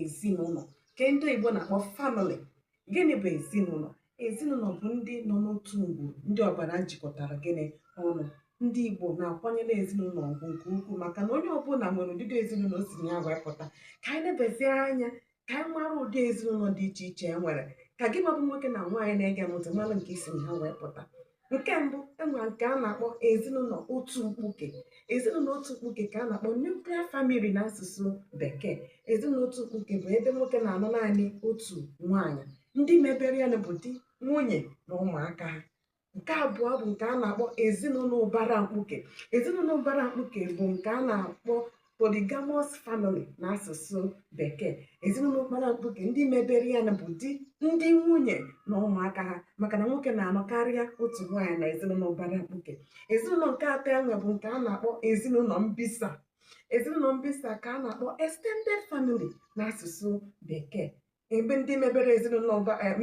Ezinụlọ, nke ndị Igbo na-akpọ family. Gịnị bụ ezinụlọ? Ezinụlọ bụ ndị nọ n'otu ngwuru, ndị ọbara jikọtara gịnị ọnụ. Ndị Igbo na-akwanyere ezinụlọ ugwu nke ukwuu, maka na onye ọbụla nwere ụdịdị ezinụlọ o si na ya wee pụta. Ka anyị nebezie anya ka anyị mara ụdị ezinụlọ dị iche iche e nwere, ka gị ma bụ nwoke na nwaanyị na-ege m ntị mara nke i si na ha wee pụta. Nke mbụ, enwere nke a na-akpọ ezinụlọ otu mkpuke. Ezinụlọ otu mkpuke ka a na-akpọ nuclear family n'asụsụ Bekee. Ezinụlọ otu mkpuke bụ ebe nwoke na-anụ naanị otu nwaanyị. Ndị mebere ya bụ di, nwunye na ụmụaka ha. Nke abụọ bụ nke a na-akpọ ezinụlọ ụbara mkpuke. Ezinụlọ ụbara mkpuke bụ nke a na-akpọ polygamous family n'asụsụ Bekee. Ezinụlọ ụbara mkpuke, ndị mebere ya bụ di, ndị nwunye na ụmụaka ha, maka na nwoke na-anụ karịa otu nwaanyị na ezinụlọ ụbara mkpuke. Ezinụlọ nke atọ enwe bụ nke a na-akpọ ezinụlọ mbisa. Ezinụlọ mbisa ka a na-akpọ extended family n'asụsụ Bekee, ebe ndị mebere ezinụlọ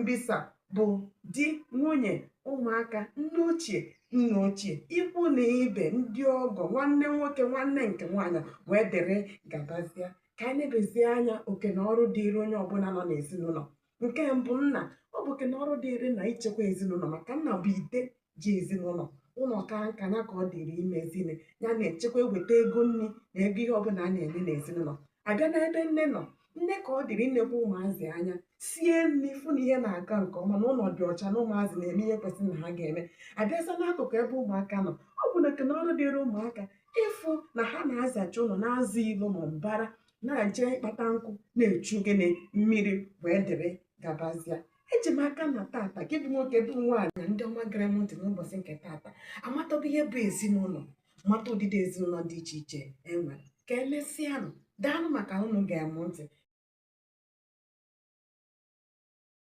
mbisa bụ di, nwunye, ụmụaka, nne ochie, nna ochie, ikwu na ibe, ndị ọgọ, nwanne nwoke, nwanne nke nwaanyị, wee dịrị gabazie. Ka anyị nebezie anya oke na ọrụ dịịrị onye ọbụla nọ n'ezinụlọ. Nke mbụ, nna. Ọ bụ oke na ọrụ dịịrị nna ichekwa ezinụlọ, maka nna bụ ide ji ezinụlọ. Ụlọ ka nka ya ka ọ dịrị imezine ya, na-echekwa, eweta ego nri na ego ihe ọbụla a na-eme n'ezinụlọ. Abịa n'ebe nne nọ, nne ka ọ dịrị inekwa ụmụazị anya, sie nri, fụ na ihe na-aga nke ọma, na ụlọ dị ọcha, na ụmụazị na-eme ihe kwesịrị na ha ga-eme. Abịaza n'akụkụ ebe ụmụaka nọ, ọ bụ na oke na ọrụ dịrị ụmụaka ịfụ na ha na-azacha ụlọ, na-aza ilo ma mbara, na-eje ịkpata nkụ, na-echu gịnị mmiri, wee dịrị gabazịa. Eji m aka na tata, gị bụ nwoke, bụ nwaanyị, ndị ọma gere m ntị n'ụbọchị nke tata, amatago ihe bụ ezinụlọ, mata ụdịdị ezinụlọ dị iche iche e nwere. Ka emesịanụ. Daalụ maka unu ga-eme ntị.